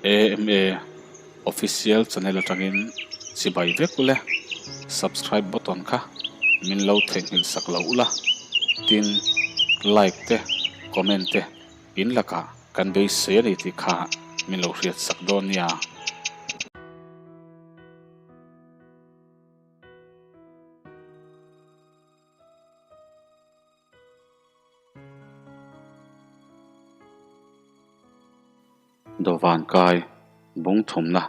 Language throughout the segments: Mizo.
AMA Official channel atangin chibai vek ule, subscribe button kha min lo theihnghilh sak lo ula, tin like te comment te in lakah kan beisei a ni tih kha min lo hriat sak dawn nia. Dawvan kai bung thumna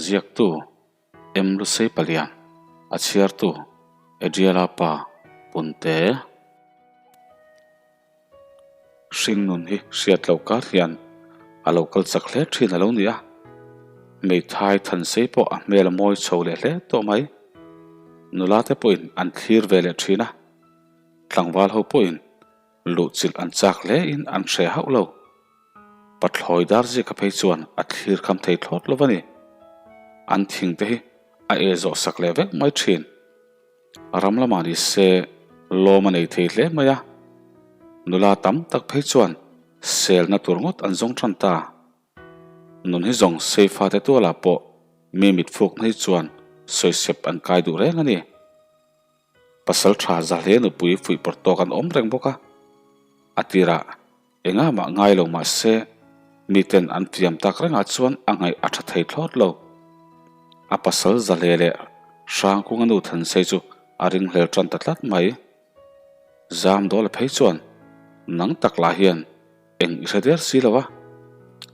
ziaktu M Lusei Palian a chhiartu Adriala pa Punte. Hringnun hi hriat loh kar hian a lo kal chak hle thin a lo ni a, hmeithai Thansei pawh a hmel a mawi chho leh hle tawh mai. Nula te pawhin an thlir ve leh thin a, tlangval ho pawhin luhchilh an chak hle in an hre hauh lo. Pathlawi dar zika phei chuan a thlir kham thei thlawt lo a ni. An thing te hi a e zawh sak leh vek mai thin. Ram lamah ni se lawm a nei thei hle mai a, nula tam tak phei chuan selna tur ngawt an zawng tan ta. Nun hi zawng Seifa te tualah pawh mi mit fuk na hi chuan sawisep an kai duh reng a ni. Pasal tha za hle nupui fuih pawrh tawk an awm reng bawk a, a tirah Engah mah ngai lo mah se, miten an fiam tak rengah chuan a ngaih a tha thei thlawt lo. A pasal Zahle leh Hrangkunga nu Thansei chu a ringhlel tan ta tlat mai. Zam Dawla phei chuan, Nang tak lah hian eng i hre der si lo a,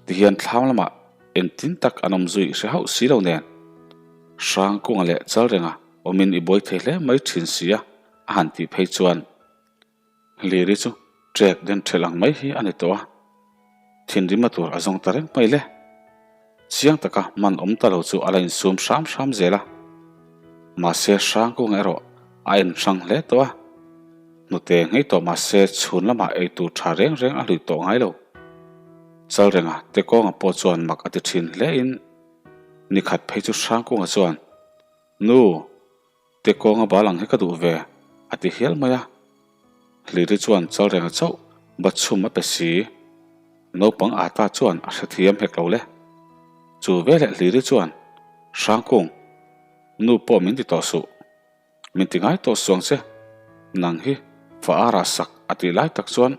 tihian thlam lamah engtin tak an awm zui i hre hauh si lo nen. Hrangkunga leh Chalrenga awmin i buai thei hle mai thin si a, a han tih phei chuan, Hliri chu trek den ṭhelh ang mai hi a ni tawh a, thinrima tur a zawng ta reng mai le. Chiang taka man awm ta lo chu a la insum hram hram zel a, mahse Hrangkunga erawh a en hrang hle tawh a, hnute nghei tawh mahse chhun lamah eitur ṭha reng reng a hlui tawh ngai lo. Chalrenga te kawnga pawh chuan mak a ti ṭhin hle in nikhat phei chu Hrangkunga chuan, Nu! Te kawnga bal ang hi ka duh ve, a ti hial mai a. Hliri chuan Chalrenga chauh ba chhum a pe si. Naupang ata chuan a hrethiam hek lo le. Chu veleh Hliri chuan, Hrangkung, nu pawh min ti tawh suh. Min ti ngai tawh suang che. Nang hi fa a rah sak a tih lai tak chuan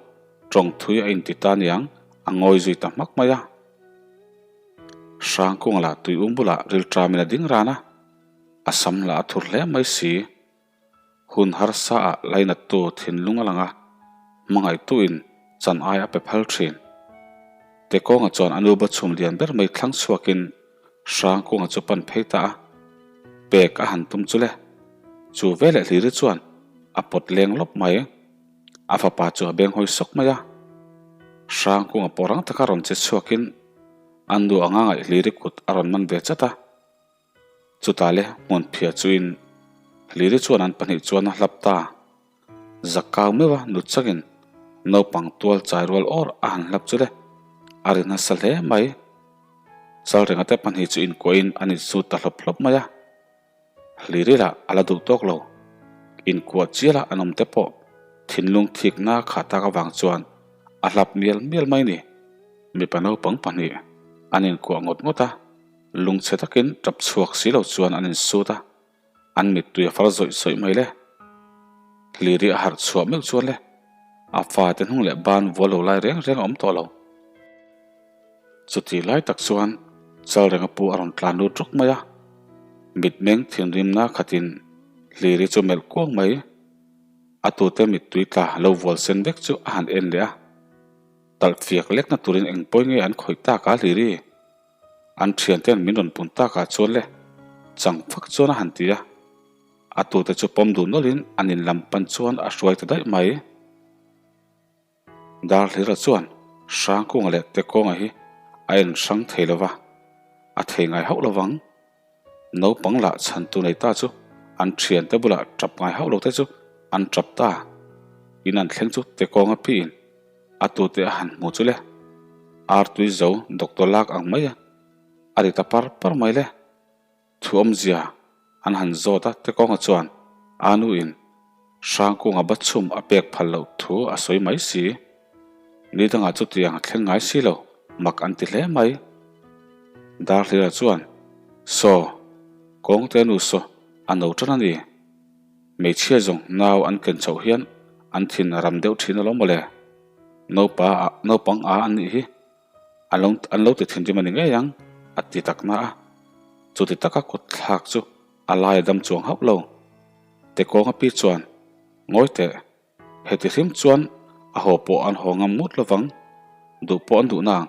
tawng thui a inti ta niang a ngawi zui ta hmak mai a. Hrangkunga lah tuium bulah rilṭamin a ding ran a. A sam lah a thur hle mai si. Hun harsa ah lainattu thinlung a lang a, hmangaihtuin chan ai a pe phal thin. Tekawnga chuan a nu ba chhum lian ber mai thlang chhuakin Hrangkunga chu pan phei ta a, pek a han tum chu le. Chu veleh Hliri chuan a pawt leng lawp mai. A fapa chu a beng hawi sawk mai a. Hrangkunga pawh rang taka rawn che chhuakin a nu anga ngaih Hliri kut a rawn man ve chat a. Chutah le hmun phiah chuin Hliri chuan an pahnih chuan a hlap ta. Zakkau meuha nut chakin naupang tual chai rual awr a han hlap chu le a ri nasa hle mai. Chalrenga te pahnih chu inkuahin an insut ta hlawp hlawp mai a. Hliri lah a la duh tawk lo. Inkuah chiala an awm te pawh thinlung thikna khah tak avang chuan a hlap mial mial mai ni. Mipa naupang pahnih an inkuah ngawt ngawt a. Lungchhe takin tap chhuak si lo chuan an insut a, an mittui a far zawih zawih mai le. Hliri a harh chhuah meuh chuan le, a fate hnung leh ban vual lo lai reng reng a awm tawh lo. Chuti lai tak chuan Chalrenga pu a rawn tlan lut ruk mai a, mitmeng thinrimna khatin Hliri chu melh kuang mai. A tute mittui tla lo vual sen vek chu a han en leh a, talh fiak lekna turin eng pawi nge an khawih tak a Hliri? An thianten min rawn pun takah chuan le chang fak chuan a han ti a, a tute chu pawm duh nawlhin an in lam pan chuan a hruai ta daih mai. Darhlira chuan Hrangkunga leh Tekawnga hi a en hrang thei lo va, a thei ngai hauh lo vang. Naupang lah chhantu nei ta chu an thiante bulah tap ngai hauh lo te chu an tap ta. In an thleng chu Tekawnga piin a tute a han hmu chu le. Ar tui zo doctor lak ang mai a, a ri ta par par mai le. Thu awmzia an han zawt a Tekawnga chuan a nu in Hrangkunga ba chhum a pek phal loh thu a sawi mai si. Ni dangah chutiang a thleng ngai si lo, mak an ti hle mai. Darhlira chuan, Saw, kawngte nu saw a no tan a ni. Hmeichhia zawng nau an ken chhoh hian an thin a ram deuh thin alawm mawle. Naupa a, naupang a an nih hi an lo an lo ti thinrim a ni ngei ang, a ti tak na a. Chuti taka kut thlak chu a lai a dam chuang hauh lo. Tekawnga pi chuan, Ngawi teh, Heti hrim chuan a haw pawh an haw ngam ngut lovang, duh pawh an duh nang.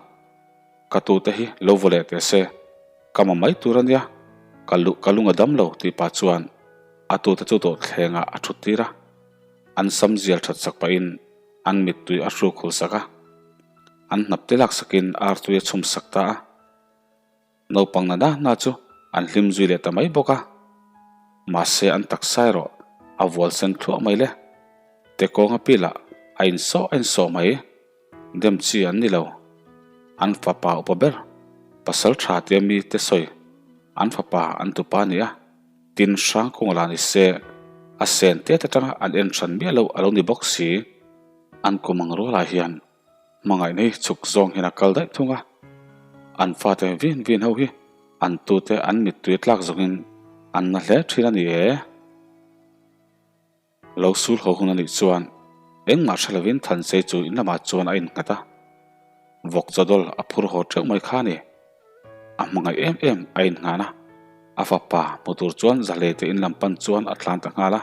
Ka tute hi lo vaw leh teh se, ka ma mai tur a nia, ka luh ka lung a dam lo tih pah chuan a tute chu dawhthlengah a thut tir a, an sam zial that sak pahin an mittui a hruk hul sak a, an hnap te lak sakin artui a chhum sak ta a. Naupang na na na chu an hlim zui leh ta mai bawk a, mahse an taksa erawh a vual sen thluah mai le. Tekawnga pilah a insawh a insawh mai, dem chi an ni lo. An fapa upa ber, pasal tha tia mi te sawi, an fapa an tupa a ni a, tin hrang kawng lah ni se, a sen tet atanga an en hran miah lo a lo ni bawk si. An kum ang rualah hian Hmangaihna hi chhuk zawng hian a kal daih thung a, an fate vin vin ho hi an tute an mittui tlak zawngin an na hle thin a ni e. Lo sul haw hun a nih chuan engmah hre lovin Thansei chu in lamah chuan a innghat a, vawk chawdawl a phur haw teuh mai kha a ni. A hmangaih em em a innghan a, a fapa hmu tur chuan Zahleite in lam pan chuan a tlan ta nghal a.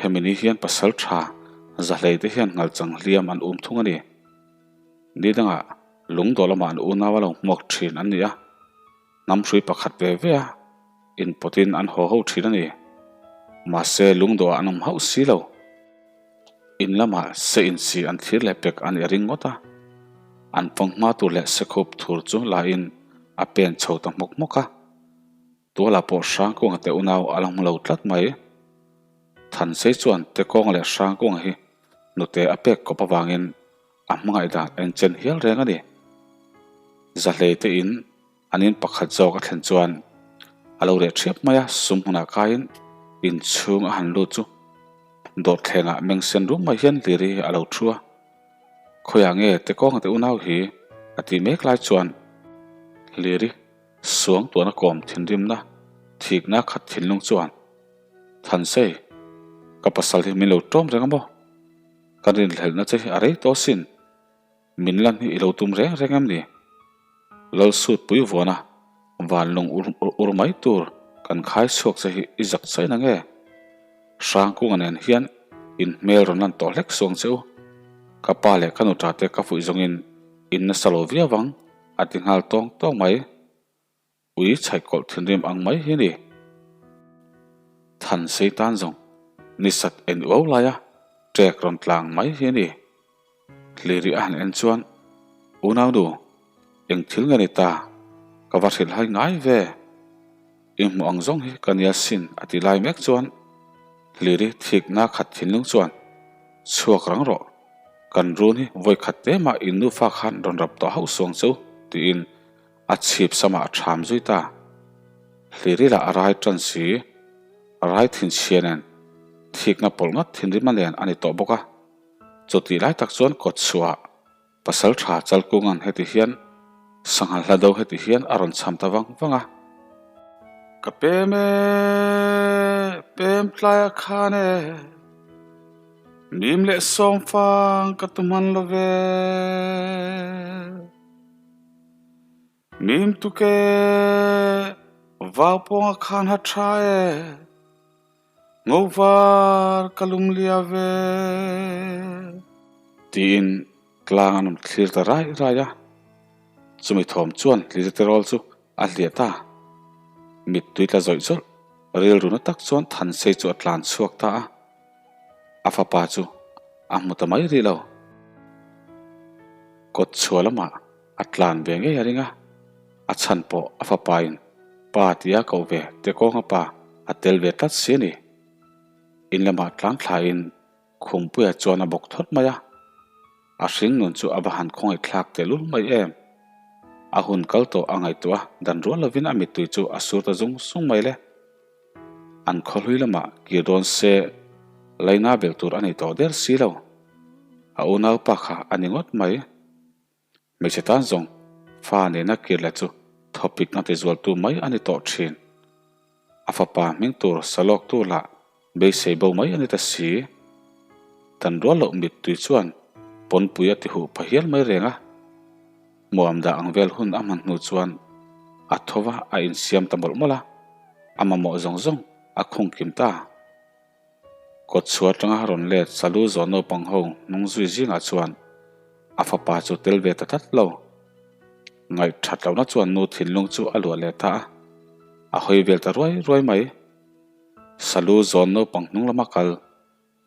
Hemi ni hian pasal tha Zahlei te hian ngalchang hliam an um thung a ni. Ni dangah lungdawh lamah an unau a lo hmuak thin an ni a, hnam hrui pakhat ve ve a inpawtin an haw ho thin a ni. Mahse lungdawhah an awm hauh si lo. In lamah se insi an thlir leh pek a nih a ring ngawt a, an fanghma tur leh sekhup thur chu la in a pen chho ta hmawk hmawk a. Tualah pawh Hrangkunga te unau a la hmu lo tlat mai. Thansei chuan Tekawnga leh Hrangkunga hi hnute a pek kawp avangin a hmangaih dan a inchen hial reng a ni. Zahlei te in an in pakhat zawk a thlen chuan a lo reh ṭhiap mai a, sum hmunah kaiin inchhung a han lut chu dawhthlengah meng sen rum mai hian Liri hi a lo thu a. Khawiah nge Tekawnga te unau hi a tih mek lai chuan Liri Suang tuana kawm thinrimna thikna khat thinlung chuan, Thansei, ka pasal hi min lo ṭawm reng a maw? Ka rinhlelhna che hi a rei tawh asin. Min lan hi i lo tum reng reng em ni? Lal sut pui vuana van lung ur mai tur kan khai chhuak che hi i zak chaih na nge? Hrangkunga nen hian in hmel rawn lan tawh hlek suang che u. Ka pa leh ka nuṭa te ka fuih zawngin in nasa lo viau ang. A ti nghal tawng tawng mai. Ui chhaihkawlh thinrim ang mai hi a ni. Than sei tan zawng ni sat en uau laia ṭek rawn tlang mai hi a ni. Hliri a han en chuan, Unau nu, eng thil nge ni ta? Ka va hrilh hai ngai ve. I hmuh ang zawng hi ka nia sin a ti lai mek chuan Hliri thikna khat thinlung chuan, Chhuak rang rawh. Kan run hi vawi khat te mah in nufa khan rawn rap tawh hauh suang chu, tiin a chhip samah a ṭham zui ta. Hliri lah a rai ṭan si, a rai thinchhia nen thikna pawlh ngat thinrima nen a ni tawh bawk a. Chutih lai tak chuan kawtchhuah Pasal ṭha Chalkunga'n heti hian sangha hla do heti hian a rawn cham ta vang vang a. Ka pem e, pem tlaia khan e. Mim leh sawmfang ka tu hman lo ve. Mim tuke vau pawnga khan ha tha e. Ngo var ka lung lia ve. Tiin tlang an rawn thlir ta rai rai a. Chumi thawm chuan Lizette-rawl chu a hliah ta. Mittui tla zawih zawih rilru na tak chuan Thansei chu a tlan chhuak ta a. A fapa chu a hmu ta mai rih lo. Kawt chhuah lamah a tlan ve ngei a ring a, a chhan pawh a fapain pa tia koh ve te kawnga pa a tel ve tlat si a ni. In lamah tlan thlain Khumpuia chuan a bawk thawt mai a, a hringnun chu a va han khawngaih thlak tehlul mai em. A hun kal tawh a ngaihtuah a, dan rual lovin a mittui chu a sur ta zung zung mai le. An khawhlui lamah kir dawn se laina belh tur a nei tawh der si lo. A unaupa kha a ni ngawt mai. Hmeichhe tan zawng fa nena kir leh chu tho. Thawpikna tizualtu mai a ni tawh thin. A fapa hming tur salawktu lah beisei bo mai a ni ta si. Dan rual loh mittui chuan pawnpui a ti huh pha hial mai reng a. Hmuam dah ang vel hun a hman hnu chuan a tho va a insiam ta mawlh mawlh a, a mamawh zawng zawng a khung kim ta. Kawt chhuah atanga rawn let Salu zawh naupang ho hnung zui zingah chuan a fapa chu tel ve ta tlat lo. Ngaihthat lohna chuan nu thinlung chu a luah leh ta a, a hawi vel ta ruai ruai mai. Salu zawn naupang hnung lama kal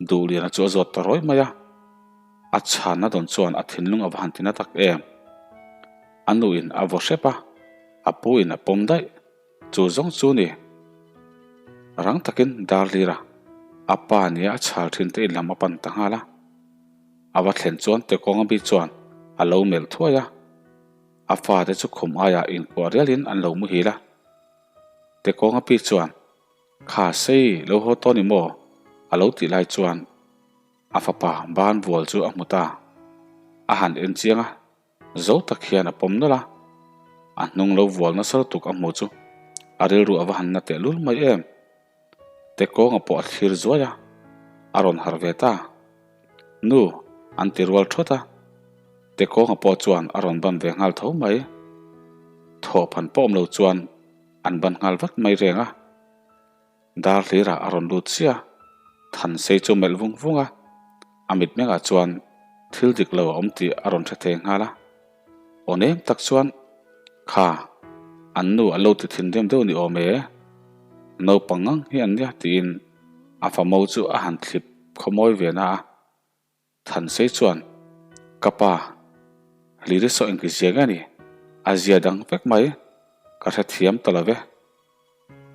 Duhliana chu a zawt ta ruai mai a, a chhanna dawn chuan a thinlung a va han tina tak em. A nuin a vaw hrep a, a puin a pawm daih. Chu zawng chu ni. Rang takin Darlira a pa nia a chhal thin te in lam a pan ta nghal a. A va thlen chuan Tekawnga bi chuan a lo melh thuai a. A fate chu khum aiah inkuah rialin an lo muhil a. Tekawnga pi chuan, Kha sei, lo haw tawh ni maw? a lo tih lai chuan a fapa ban vual chu a hmu ta. A han en chiang a. Zo tak hian a pawm nawlh a, a hnung lo vual nasa lutuk a hmu chu a rilru a va han na tehlul mai em. Tekawnga pawh a thlir zuai a, a rawn harh ve ta. Nu, an ti rual thawt a, Tekawnga pawh chuan a rawn ban ve nghal tho mai. Thawhphan pawh awm lo chuan an ban nghal vat mai reng a. Dar hlirah a rawn lut chiah a, Thansei chu melh vung vung a, a mitmengah chuan thil dik lo a awm tih a rawn hre thei nghal a. Aw nem tak chuan, Kha, an nu a lo ti thinrim deuh ni awm e, naupang ngang hi an nia tiin a famo chu a han thlip khawmawi ve na a. Thansei chuan, Ka pa, Hliri saw engti zia nge ni? A zia dang vek mai, ka hrethiam ta lo ve.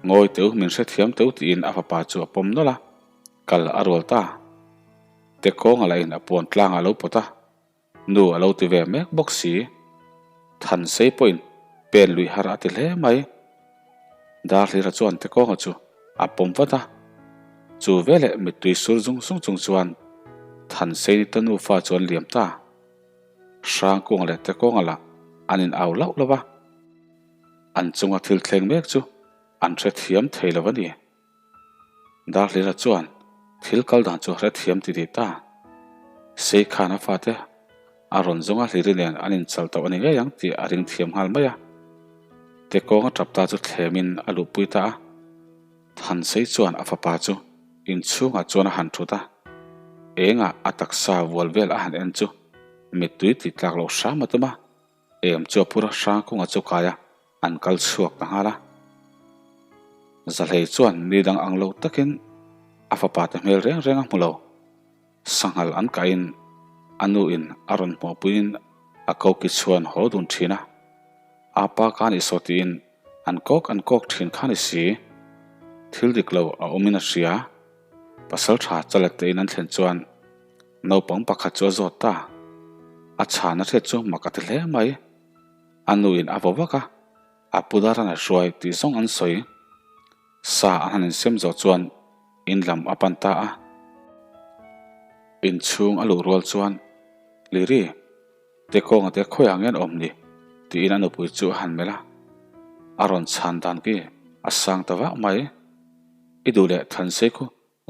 Ngawi teu, min hrethiam teu tiin a fapa chu a pawm nawlh a, kal a rual ta. Tekawnga lahin a puan tlangah a lo pawt a, nu a lo ti ve mek bawk si. Thansei pawhin pen lui har a ti hle mai. Darhlira chuan Tekawnga chu a pawm vat a, chu veleh mittui sur zung zung chung chuan Thanseini te nufa chu an liam ta. Hrangkunga leh Tekawnga lah an in au lauh lauh a, an chunga thil thleng mek chu an hrethiam thei lo a ni. Darhlira chuan thil kal dan chu a hrethiam ti tih ta. Sei khan a fate a rawn zawnga hliri nen an inchal tawh a ni ngei ang tih a ring thiam nghal mai a. Tekawnga tap ta chu thlemin a luhpui ta a. Thansei chuan a fapa chu inchhungah chuan a han thut a. Engah a taksa vual vel a han en chu mittui tih tlak loh hram a tum a. Em chu a phur a hrang kawngah chu kai a, an kal chhuak ta nghal a. Zahlei chuan ni dang ang lo takin a fapa te hmel reng reng a hmu lo. Sanghal an kahin a nu in a rawn hmuhpuiin a koki chhuan haw dun thin a. Apa ka ni saw tiin an kawk an kawk thin kha ni si. Thil dik lo a awmin a hria. Pasal tha chalet te in an thlen chuan Naupang pakhat chu a zawt ta. A chhan a hriat chu mak a ti hle mai. A nuin a vaw vak a, a pu daran a hruai tih zawng an sawi. Sa an han insem zawh chuan in lam a pan ta a. Inchhung a luh rual chuan, Liri, Tekawnga te khawiah nge an awm ni? tiin a nupui chu a han melh a. A rawn chhan dan khi a sang ta vak mai. I duh leh Thansei khu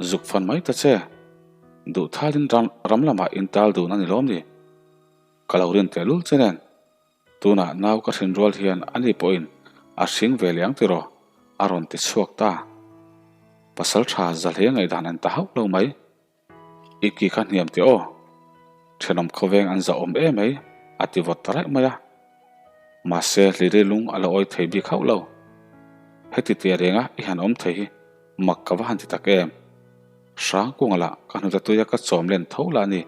Zuk fan mai ta che. Duh thalin ram ram lamah in tal dun a ni lawm ni? Ka lo rin teh lul che nen. Tunah nau ka hrin rual hian ani pawhin a hring ve leh ang tiraw? A rawn ti chhuak ta. Pasal tha Zahlei ngaihdan an ta hauh lo mai. I ki kha hniam teh aw. Thenawm khawveng an zahawm em mai a ti vawt ta raih mai a. Mahse hliri lung a la awi thei bik hauh lo. Heti teh renga i han awm thei hi Mak ka va han ti tak em? Hrangkunga lah ka hnute tuia ka chawm len tho lah a ni.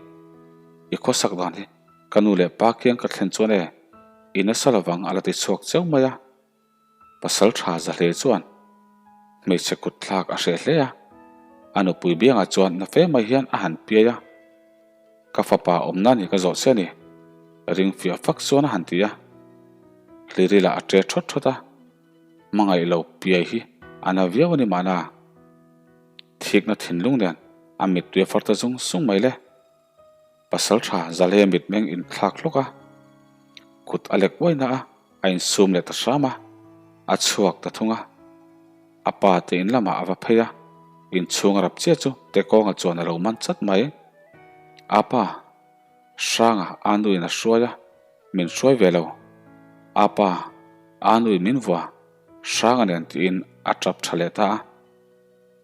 I khawsak dan hi ka nu leh pa kiang ka thlen chuan e, i nasa lovang a la ti chhuak cheu mai a. Pasal tha za hle chuan hmeichhe kut thlak a hreh hle a, a nupui biangah chuan na fe mai hian a han piai a. Ka fapa awmna ni ka zawh che a ni, ring fiah fak chuan a han ti a. Hliri lah a ṭe ṭhawt ṭhawt a. Hmangaih lo piai hi a na viau a ni mahna. Thikna thinlung nen a mittui a far ta zung zung mai le. Pasal tha Zalhe mitmeng inthlak hlawk a, kut a lek uai na a, a insum leh ta hram a. A chhuak ta thung a. A pa te in lamah a va phei a, inchhung a rap chiah chu Tekawnga chuan a lo man chat mai. A pa, Hranga a nuin a hruai a, min hruai ve lo. A pa, a nuin min vua, Hranga nen tiin a tap tha leh ta a.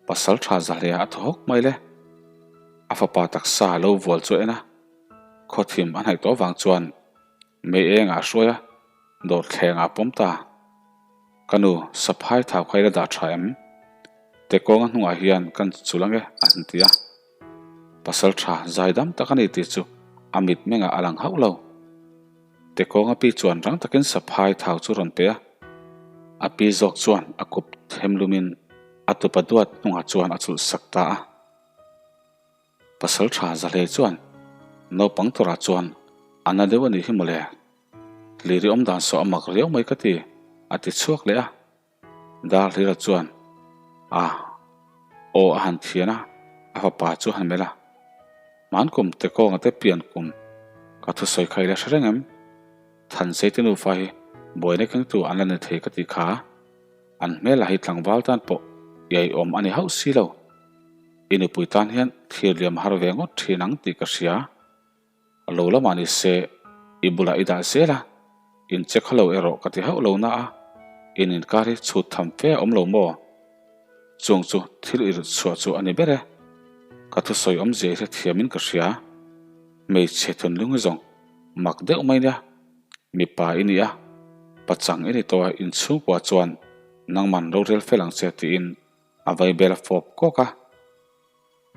Pasal tha Zahlea a thaw hawk mai le. A fapa taksa a lo vual chu a en a, khawthim a hnaih tawh vang chuan mei engah a hruai a, dawrthlengah a pawm ta. Ka nu, saphai thau kha i la dah tha em? Tekawnga hnungah hian kan chul ange a han ti a. Pasal tha zai dam tak a ni tih chu a mitmengah a lang hauh lo. Tekawnga pi chuan rang takin saphai thau chu rawn pe a. A pi zawk chuan a kup them lumin a tupa duat hnungah chuan a chulh sak ta a. Pasal tha Zahlei chuan naupang turah chuan a na deuh a nih hi mawle. Hliri awm dan saw a mak riau mai ka ti, a ti chhuak leh a. Darhlira chuan a aw a han thian a, a fapa chu a han melh a. Hmankum te kawnga te pian kum ka thusawi kha i la hre reng em? Thansei te nufa hi buaina kengtu an la ni thei ka ti kha. An hmelah hi tlangval tan pawh iaiawm a ni hauh si lo. I nupui tan hian thlir liam har ve ngawt thin ang tih ka hria. A lo lamah ni se, i bulah i dah zel a, in che kha lo erawh ka ti hauh lo na a, in inkar hi chhut tham fe a awm lo maw? Chung chu thil i rut chhuah chu a ni ber e. Ka thusawi awmzia i hrethiamin ka hria. Hmeichhe thunlung hi zawng mak deuh mai nia. Mipa i ni a, pachang i ni tawh a, inchhungkua chuan nangman rorel fel ang che tiin a vaibel a fawp kawk a.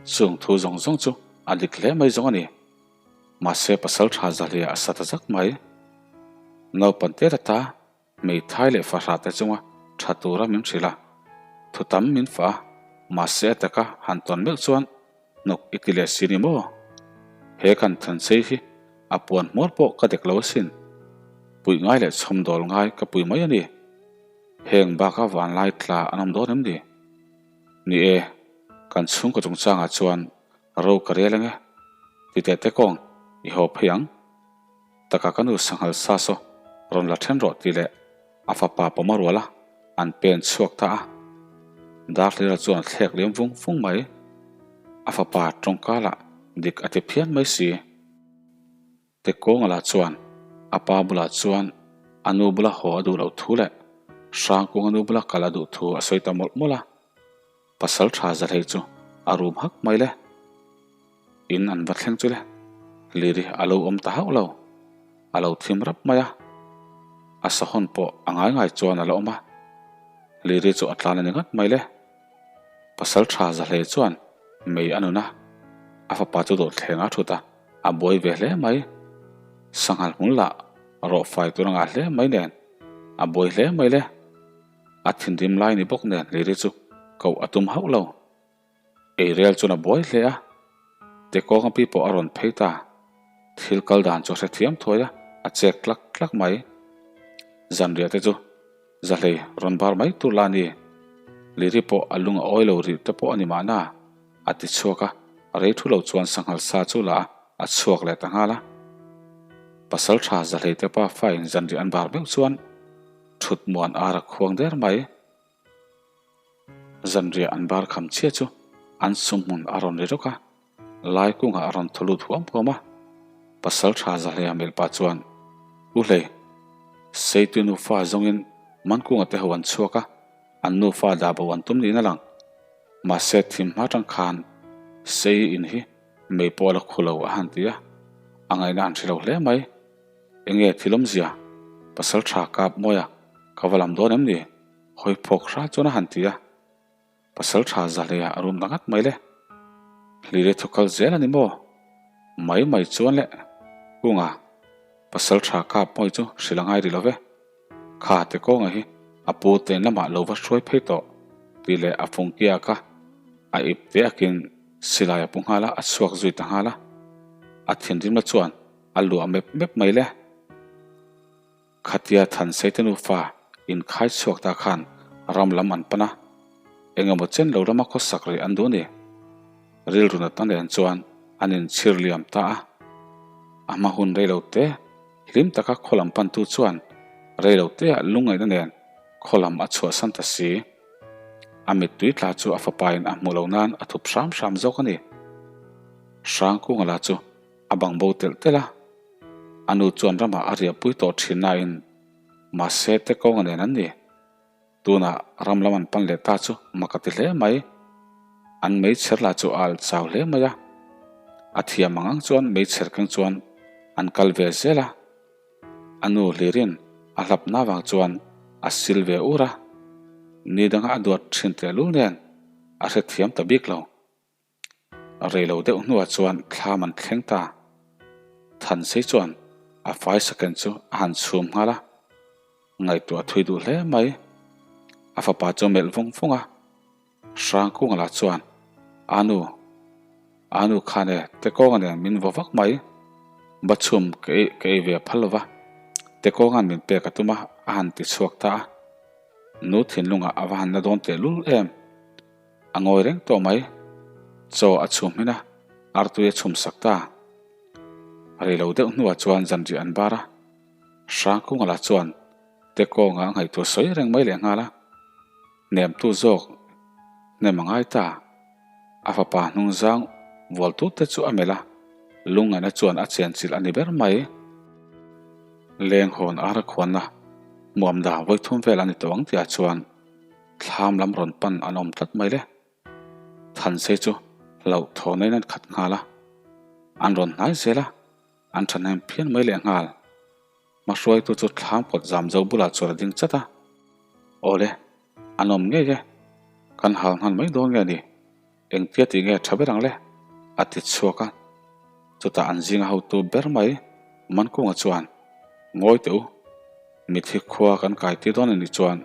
Chung thu zawng zawng chu a dik hle mai zawng a ni. Mahse pasal tha Zahlia a sa ta zak mai. Naupan te lata hmeithai leh fahrah te chunga tha tura min hrilh a, thu tam min fah a, mahse a taka han tawn meuh chuan hnawk i ti leh si ni maw? He kan thanchei hi a puan hmuar pawh ka dek lo asin. Puih ngai leh chhawmdawl ngai ka pui mai a ni. Heng baka vanlai tla an awm dawn em ni? Ni e, kan chhungkaw chungchangah chuan ro ka rel ange, ti teh te kawng i haw phei ang. Taka ka nu sanghal sa saw rawn la then rawh tih leh a fapa pawm a rual a, an pen chhuak ta a. Darhlira chuan a thlek liam vung vung mai. A fapa tawngka lah dik a ti phian mai si. Tekawnga lah chuan a pa bulah chuan a nu bula haw a duh loh thu leh Hrangkunga nu bula kal a duh thu a sawi ta mawlh mawlh a. Pasal tha Zahlei chu a rum hak mai le. In an va thleng chu le. Liri a lo awm ta hauh lo. A lo thim rap mai a. A sahawn pawh a ngai ngai chuan a la awm a. Liri chu a tlan a ni ngat mai le. Pasal tha Zahlei chuan mei a nun a, a fapa chu dawhthleng a thut a. A buai ve hle mai. Sanghal hmul lah rawh fai tur a ngah hle mai nen a buai hle mai le. A thinrim lai ni bawk nen Liri chu koh a tum hauh lo. Eirel chuan a buai hle a, Tekawnga pi pawh a rawn phei ta. Thil kal dan chu a hrethiam thuai a, a chek tlak tlak mai. Zanriah te chu Zahlei rawn bar mai tur la ni. Liri pawh a lung a awi lo rih te pawh a ni mahna. A ti chhuak a, rei thu lo chuan sanghal sa chu la a, a chhuak leh ta nghal a. Pasal tha Zahlei te pa fa in zanriah an bar meuh chuan thut muan ar a khuang der mai. Zanriah an bar kham chhia chu an sumhmun a rawn ri rawk a, Lai kungah a rawn thaw lut huam huam a. Pasal tha Zahleia melh pah chuan, U Hlei, Seitui nufa zawngin Mankunga te ho an chhuak a, an nufa dah bo an tum niin a lang. Mahse thim hma tang khan Sei in hi mei pawh a la khu lo a han ti a, a ngaihna an hre lo hle mai. Enge thil awmzia? Pasal tha kap mawia ka va lam dawn em ni? Hawi phawk hra chuan a han ti a. Pasal tha Zahleia a rum ta ngat mai le. Hlire thu kal zel a ni maw? Mai mai chuan le. Kunga, pasal tha kap mawi chu hrilh a ngai rih lo ve. Kha te kawnga hi a pu ten lamah lo va hruai phei tawh tih leh a fung kiak a, a ip te akin silai a pu nghal a, a chhuak zui ta nghal a. A thinrimna chuan a luah mep mep mai le. Khatia Thanseite nufa inkhai chhuak ta khan ram lam an pan a, eng emaw chen lo lama khawsak rih an duh a ni. Rilru natna nen chuan an inchhir liam ta a. A hma hun rei lo te, hlim taka khaw lam pantu chuan rei lo teah lungngaihna nen. Khaw lam a chhuahsan ta si. A mittui tla chu a fapain a hmuh loh nan a thup hram hram zawk a ni. Hrangkunga lah chu a bang bo telh telh a. A nu chuan ramah a riahpui tawh thin nain mahse te kawnga nen an ni. Tunah ram lam an pan leh ta chu mak a ti hle mai. An meichher lah chu a alh chau hle mai a. A thiam ang ang chuan meichher keng chuan an kal ve zel a. A nu hlirin a hlapna vang chuan a sil ve ur a. Ni danga a duat thin tehlul nen a hrethiam ta bik lo. Rei lo deuh hnuah chuan thlam an thleng ta. Thansei chuan a fai saken chu a han chhum nghal a, ngaihtuah thui duh hle mai. A fapa chu a melh vawng vawng a, Hrangkunga lah chuan, A nu, a nu khan e, Tekawnga nen min vaw vak mai. Bachhum ka ei ka ei ve phal lo va, Tekawnga'n min pek a tum a, a han ti chhuak ta a. Nu thinlungah a va han la dawn tehlul em. A ngawi reng tawh mai. Chaw a chhum hmin a, artui a chhum sak ta. Rei lo deuh hnuah chuan zanriah an bar a. Hrangkunga lah chuan te kawnga a ngaihtuah sawi reng mai leh nghal a. Hnemtu zawk hnem a ngai ta. A fapa hnungzang vual tut te chu a melh a, lungngaihna chuan a chenchilh a ni ber mai. Lenghawn ara khuanna hmuam da vawithum vel a ni tawh ang tihah chuan Thlam lam rawn pan an awm tlat mai le. Thansei chu hlauh thawhnain an khat nghal a, an rawn hnai zel a, an thahnem phian mai leh nghal. Hmahruaitu chu thlam kawt zam zo bulah chuan a ding chat a, Awle, an awm ngei e, kan hal nghal mai dawn nge ni? Engtia tih nge tha ber ang le? a ti chhuak a. Chutah an zinga hotu ber mai Mankunga chuan, Ngawi teh u, mithi khua kan kai tir dawn anih chuan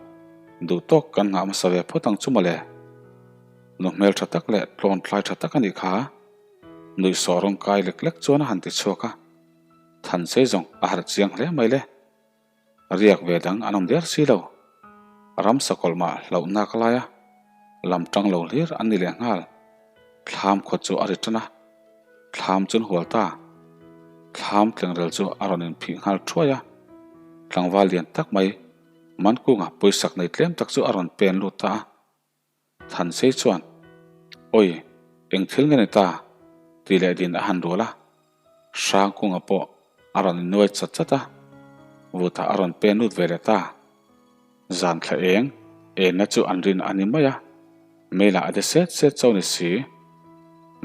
duh tawk kan nghah hmasa ve phawt ang chu mawle. Nu hmel tha tak leh tlawn tlai tha tak anih kha. Nuihsawh rawng kai lek lek chuan a han ti chhuak a. Thansei zawng a harh chiang hle mai le. Riak ve dang an awm der si lo. Ram sakawlh mah hlauhnak laia lam tang lo hlir an ni leh nghal. Thlam khaw chu a ri tan a, thlam chu an hual ta. Thlam tlengrel chu a rawn inphih nghal thuai a, tlangval lian tak mai Mankunga pawisak nei tlem tak chu a rawn pen lut ta a. Thansei chuan, Awi, eng thil nge ni ta? tih leh din a han rual a. Hrangkunga pawh a rawn innuai chat chat a, vutah a rawn pen lut ve leh ta. Zan thla eng, enna chu an rin a ni mai a, meilah a de set set chauh ni si.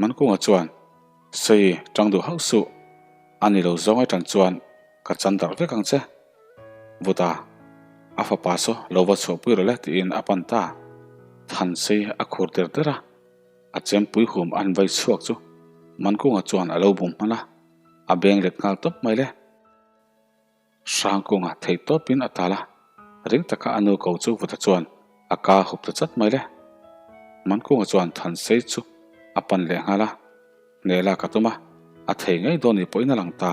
Mankunga chuan, Sawi, tang duh hauh suh, a ni lo zawng atang chuan ka chan darh vek ang che. Vuta, a fapa saw lo va chhuahpui rawh le tiin a pan ta. Thansei a khur der der a, a chempui hum an vai chhuak chu Mankunga chuan a lo bum hman a, a beng let nghal tawp mai le. Hrangkunga theih tawpin a tal a, ring taka a nu ko chu Vuta chuan a ka hup ta chat mai le. Mankunga chuan Thansei chu a pan leh nghal a. Hneh lak a tum a, a thei ngei dawn ni pawhin a lang ta.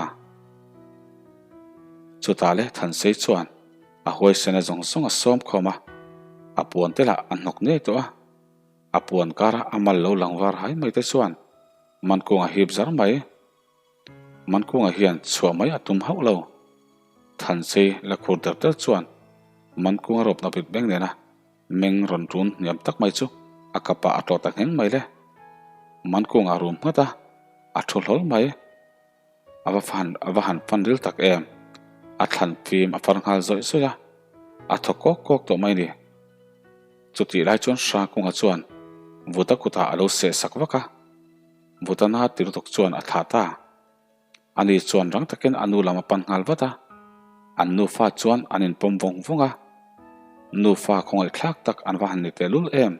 Chutah le Thansei chuan a huaisena zawng zawng a sawm khawm a, a puan te lah a hnawk ngei tawh a. A puan kara a mal lo lang var hai mai te chuan Mankunga hip zar mai. Mankunga hian chhuah mai a tum hauh lo. Thansei la khur der der chuan Mankunga rawpna bik beng nena Meng rawn run hniam tak mai chu a kapah a tlawh ta ngheng mai le. Mankungah rum nghat a, a thu hlawl mai. A va fan a va han fan ril tak em. A thlan fim a far nghal zawih zawih a, a thaw kawk kawk tawh mai ni. Chutih lai chuan Hrangkunga chuan Vuta kutah a lo seh sak vak a, Vuta na ti lutuk chuan a thlah ta. Ani chuan rang takin a nu lam a pan nghal vat a, an nufa chuan an inpawm vawng vawng a. Nufa khawngaihthlak tak an va han ni tehlul em!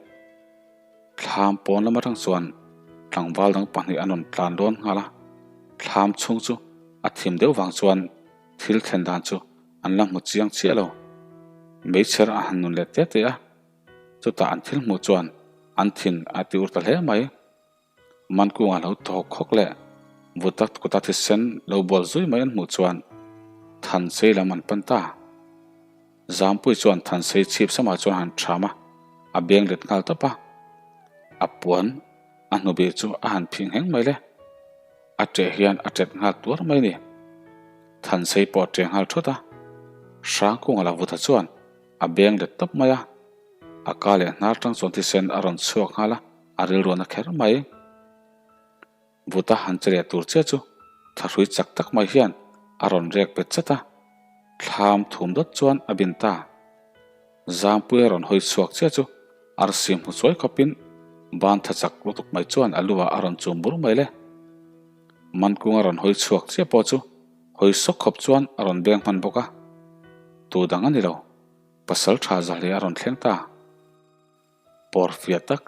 Thlam pawn lam atang chuan tlangval dang pahnih an rawn tlan dawn nghal a, thlam chhung chu a thim deuh vang chuan thil thlen dan chu an la hmu chiang chiah lo. Meichher a han nun leh te te a, chutah an thil hmuh chuan an thin a ti ur ta hle mai. Mankunga lo tawk khawk leh Vuta kuta thisen lo bual zui mai an hmuh chuan Thansei lam an pan ta. Zampui chuan Thansei chhip samah chuan a han ṭham a, a beng let nghal tawp a. A puan a hnubih chu a han phih ngheng mai le. A ṭeh hian a ṭet nghal tuar mai ni. Thansei pawh a ṭeh nghal ṭhawt a. Hrangkunga la Vuta chuan. A beng let tawp mai a, a ka leh hnar tang chuan thisen a rawn chhuak nghal a, a rilruan a kher mai. Vuta han che leh tur chiah chu thahrui chak tak mai hian a rawn rek bet chat a, thlam thum dawt chuan a bin ta. Zampui a rawn hawi chhuak chiah chu arsi hmu chuai khawpin ban tha chak lutuk mai chuan a lu ah a rawn chum bur mai le. Mankung a rawn hawi chhuak chiah pawh chu hawi sawk khawp chuan a rawn beng hman bawk a, tu dang a ni lo, pasal tha zahle a rawn thleng ta. Pawr fiah tak,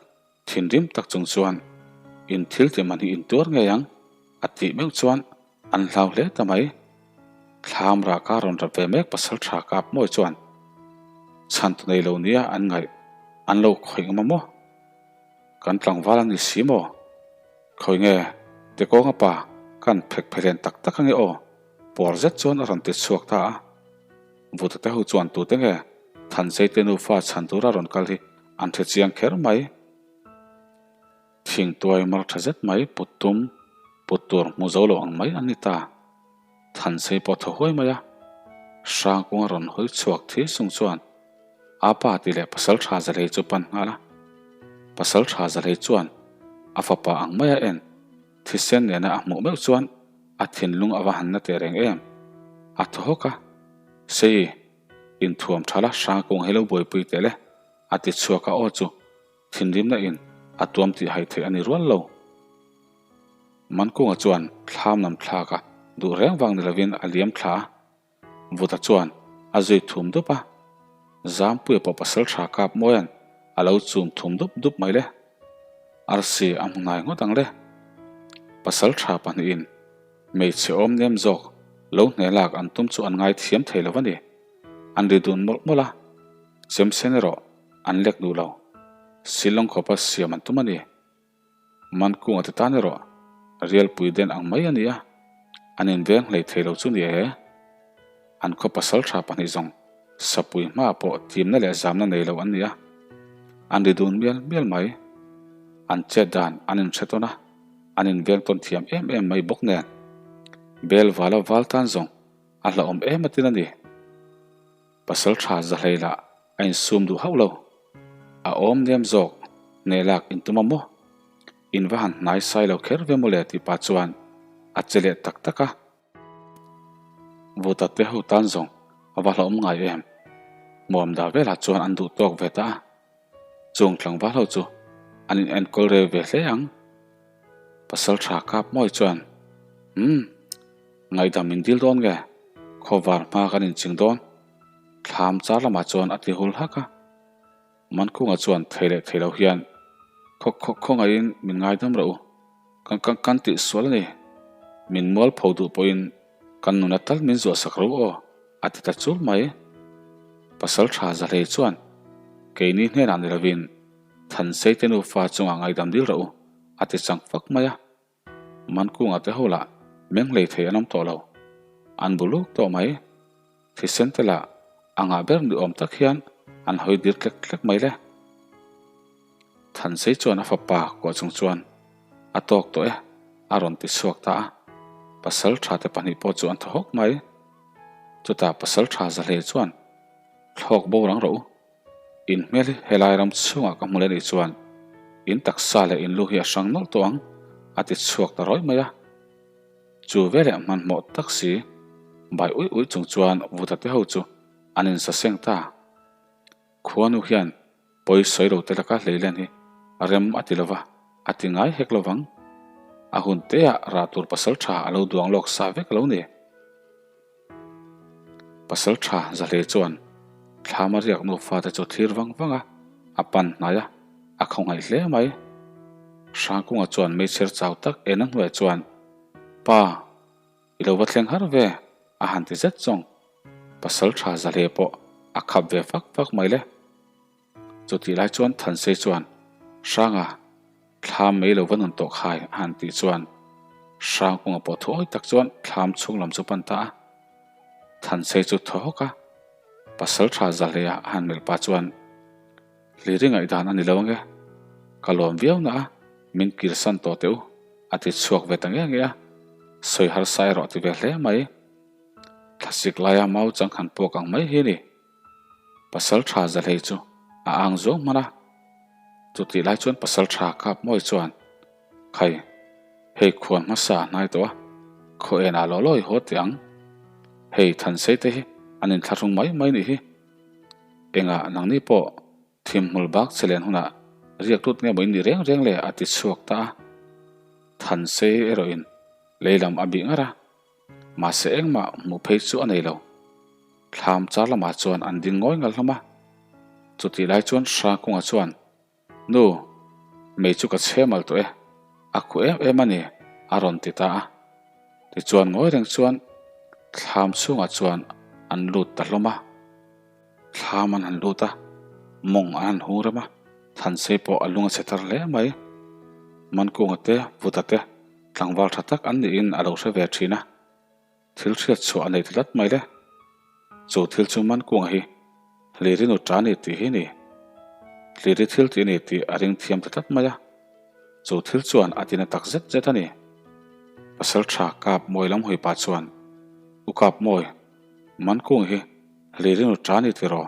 thinrim tak chung chuan in thil ti man hi in tuar ngei ang a tih meuh chuan an hlau hle ta mai. Thlam rah ka rawn rap ve mek pasal tha kap mawi chuan chhan tu nei lo nia an ngaih an lo khawih ngam a maw? Kan tlangval a ni si maw? Khawi nge Tekawnga pa kan phek phelen tak tak ange aw? Pawr zet chuan a rawn ti chhuak ta a. Vuta te ho chuan tute nge Thanseite nufa chhan tura rawn kal hi an hre chiang kher mai. Thingtuai mar tha zet mai put tum put tur hmu zo lo ang mai an ni ta. Thansei pawh thaw huai mai a. Hrangkunga rawn hawi chhuak thi sung chuan a pa tih leh pasal tha Zalhei chu pan nghal a. Pasal tha Zalhei chuan a fapa ang maia en thisen nena a hmuh meuh chuan a thinlung a va han na teh reng em. A thaw hawk a, Sei, inthuam tha la Hrangkung hi lo buaipui teh le, a ti chhuak a aw chu thinrimna in a tuam tih hai theih a ni rual lo. Mankunga chuan thlam lam thlak a duh reng vang ni lovin a liam thla a, Vuta chuan a zui thum dup a, Zampuia pawh pasal tha kap mawian a lo chum thum dup dup mai le. Arsi a hmu hnai ngawt ang le. Pasal tha pahnihin hmeichhe awm nem zawk lo hne lak an tum chu an ngaithiam thei lo a ni. An ri dun mawlh mawlh a, chemsen erawh an lek duh lo. Shillong khawpa siam an tum a ni. Mankunga te tan erawh rialpui den ang mai a ni a, an inveng hlei thei lo chu ni e. An khaw pasal tha pahnih zawng sapui hmaah pawh timna leh zamna nei lo an ni a, an ri dun mial mial mai. An chet dan an inhre tawn a, an inveng tawn thiam em em mai bawk nen. Bel vala val tan zawng a hlauhawm em atin a ni. Pasal tha zahlei lah a insum duh hauh lo. A awm nem zawk, hneh lak in tum a maw? In va han hnai sai lo kher ve mawle tih pah chuan a che leh tak tak a. Vuta te ho tan zawng a va hlauhawm ngai em? Hmuam dah velah chuan an duh tawk ve ta a. Chung tlangval ho chu an in enkawl reu ve hle ang. Pasal tha kap mawi chuan, Umm, ngaihdam min dil dawn nge? Khawvar hma kan inching dawn. Thlam char lamah chuan a ti hul hak a. Mankunga chuan thei leh thei lo hian, Khaw khaw khawngaihin min ngaidam rawh u. Kan kan kan tih sual a ni. Min mual pho duh pawhin kan nuna tal min zuah sak ro aw, a ti ta chul mai. Pasal tha Zahlei chuan, Keini hnenah ni lovin Thanseite nufa chungah ngaidam dil rawh u, a ti chang fak mai a. Mankunga te ho lah meng hlei thei an awm tawh lo. An bu luk tawh mai. Thisen te lah a ngah ber ni awm tak hian an hawi dir tlek tlek mai le. Thansei chuan a fapa kuah chung chuan a tawk tawh e a rawn ti chhuak ta a. Pasal tha te pahnih pawh chu an thaw hawk mai. Chutah pasal tha Zahlei chuan thlawk bo rang rawh u. In hmel hi helai ram chhungah ka hmu leh nih chuan in taksa leh in lu hi a hrang nawlh tawh ang a ti chhuak ta rawih mai a. Chu veleh hmanhmawh tak si bai uih uih chung chuan Vuta te ho chu an insaseng ta. Khuanu hian pawi sawi lo te laka hleilen hi rem a ti lova, a ti ngai hek lovang. A hun teah rah tur pasal tha a lo duang lawk sa vek lo ni. Pasal tha Zahle chuan Thlama riak nufa te chu thlir vang vang a, a pan hnai a, a khawngaih hle mai. Hrangkunga chuan meichher chau tak ena hnuaiah chuan, Pa, i lo va thleng har ve, a han ti zet zawng. Pasal tha Zahle pawh a khap ve fak fak mai le. Chutih lai chuan Thansei chuan, Hranga, thlam mai lo va nun tawh khai, a han tih chuan Hrangkunga pawh thuawi tak chuan thlam chhung lam chu pan ta a. Thansei chu thaw hawk a, pasal tha Zahleia a han melh pah chuan, Hliri ngaihdan a ni lo ange, ka lawm viau na a, min kirsan tawh teh u, a ti chhuak ve ta nge nge a, sawi harsa erawh a ti ve hle mai. Thlasik laia mau chang han puak ang mai hi a ni. Pasalṭha Zahlei chu a ang zuang hman a. Chutih lai chuan Pasalṭha Kapmawi chuan, Khai, hei khuan hmasa a hnai tawh a, khaw enah law law i haw teh ang. Hei Thansei te hi an inthlahrung mai mai nih hi. Engah nangni pawh Thim hmul bak che len hunah riak lut nge maw in ni reng reng le a ti chhuak ta a. Thansei erawhin lei lam a bih ngar a, mahse engmah hmuh phei chu a nei lo. Thlam char lamah chuan an ding ngawi ngal hlawm a. Chutih lai chuan Hrangkunga chuan, Nu, mei chu ka chhe mal tawh e, a khuh em em a ni, a rawn ti ta a. Tichuan ngawi reng chuan thlam chhungah chuan an lut ta hlawm a. Thlam an han lut a, mawng an han hung rem a, Thansei pawh a lung a chhe thar hle mai. Mankunga te, Vuta te tlangval tha tak an niin a lo hre ve thin a, thil hriat chhuah a nei ta tlat mai le. Chu thil chu Mankunga hi Hliri nu ta ni tih hi ni. Hliri thil tih a ni tih a ring thiam ta tlat mai a, chu thil chuan a tina tak zet zet a ni. Pasaltha Kapmawi lam hawi pah chuan, U Kapmawi, Mankung hi Hlirinu ta ni tiraw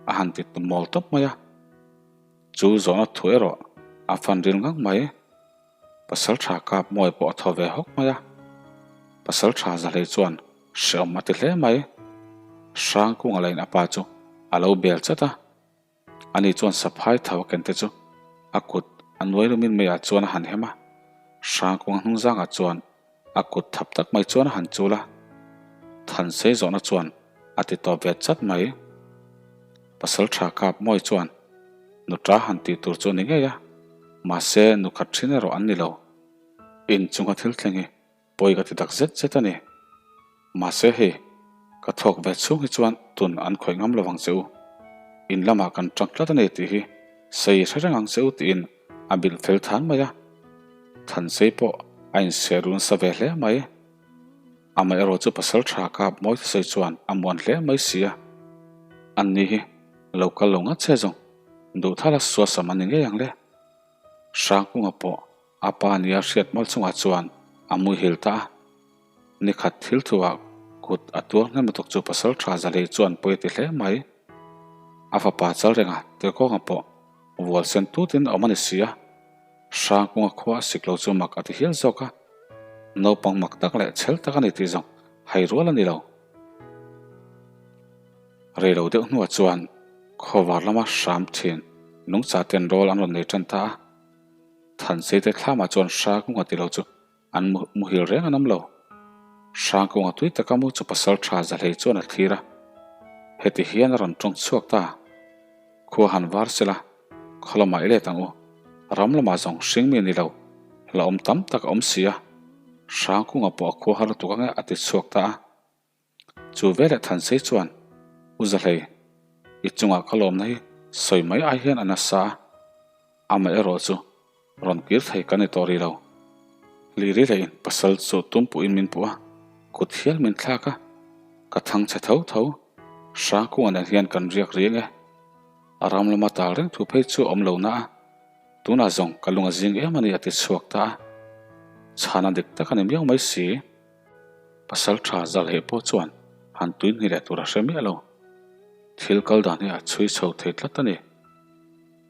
a han ti mawl tawp mai a. Chu zawhna thu erawh a fan ril ngang mai. Pasal tha kap mawi pawh a thaw ve hawk mai a. Pasal tha Zahlei chuan hreawm a ti hle mai. Hrangkunga lain a pa chu a lo bel chat a. Ani chuan saphai tho a ken te chu a kut a nuai lumin meiah chuan a han hem a, Hrangkunga hnung zangah chuan a kut thap tak mai chuan a han chul a, Thansei zawhna chuan a ti tawp ve chat mai. Pasal tha kap mawi chuan nuta han tih tur chu a ni ngei a, mahse nu khat thin erawh an ni lo. Inchunga thil thleng hi Pawi ka ti tak zet zet a ni. Mahse hei, ka thawk ve chhung hi chuan tun an khawih ngam lo vang che u. In lamah kan tang tlat a ni tih hi sei hre reng ang che u tiin a bilh fel than mai a. Thansei pawh a inser run sa ve hle mai. Amaherawh chu pasal tha kap mawi thusawi chuan a muan hle mai si a. Anni hi lo kal lo ngat che zawng duhthala suasam a ni ngei ang le. Hrangkunga pawh A pa nia hriat mal chungah chuan a muihil ta a. Nikhat thil thuah kut a tuar hnem lutuk chu pasal tha Zalei chuan pawi a ti hle mai. A fapa chal renga Tirkawnga pawh vual sen tutin a awm a ni si a. Hrangkunga khua a sik lo chu mak a ti hial zawk a. Naupang mak tak leh chhel tak a ni tih zawng hai rual a ni lo. Rei lo deuh hnuah chuan khawvar lama hram thin nungcha ten rawl an rawn nei tan ta a. Thanseite thlamah chuan Hrangkunga tilo chu an muhil reng an awm lo. Hrangkunga tui taka mu chu pasal tha Zahlei chuan a thlir a. Heti hian a rawn tawng chhuak ta. Khua han var sela, khaw lamah i let ang u. Ram lamah zawng hring mi ni lo, la awm tam tak a awm si a. Hrangkunga pawh a khua har lutuk ange a ti chhuak ta a. Chu veleh Thansei chuan, U Zahlei, i chungah ka lawmna hi sawi mai ai hian a nasa a, amaherawh chu rawn kir thei ka ni tawh rih lo. Liri leiin pasal chu tum puhin min puh a, kut hial min thlak a, ka thang chhe tho tho. Hrangkunga nen hian kan riak riang e. A ram lama tal reng thu phei chu a awm lo na a, tunah zawng ka lung a zing em a ni a ti chhuak ta a. Chhana dik tak a ni miau mai si. Pasal tha Zalheh pawh chuan han tui hni leh tur a hre miah lo. Thil kal dan hi a chhui chho thei tlat a ni.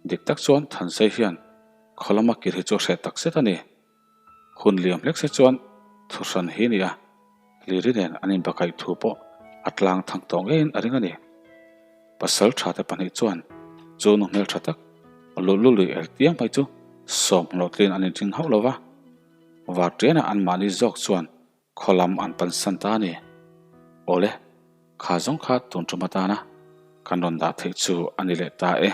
Dik tak chuan Thansei hian khaw lama kir hi chu a hreh tak zet a ni. Hun liam hlek se chuan thu hran hi ni a, Liri nen an inbakaih thu pawh a tlang thang tawh ngeiin a ring a ni. Pasal tha te pahnih chuan chu nu hmeltha tak luhlului el tiang mai chu sawm hlawhtlin an inring hauh lo va. Varṭianah anmahni zawk chuan khaw lam an pansan ta a ni. Awle, kha zawng kha tun ṭum atana kan rawn dah theih chu a ni leh ta e.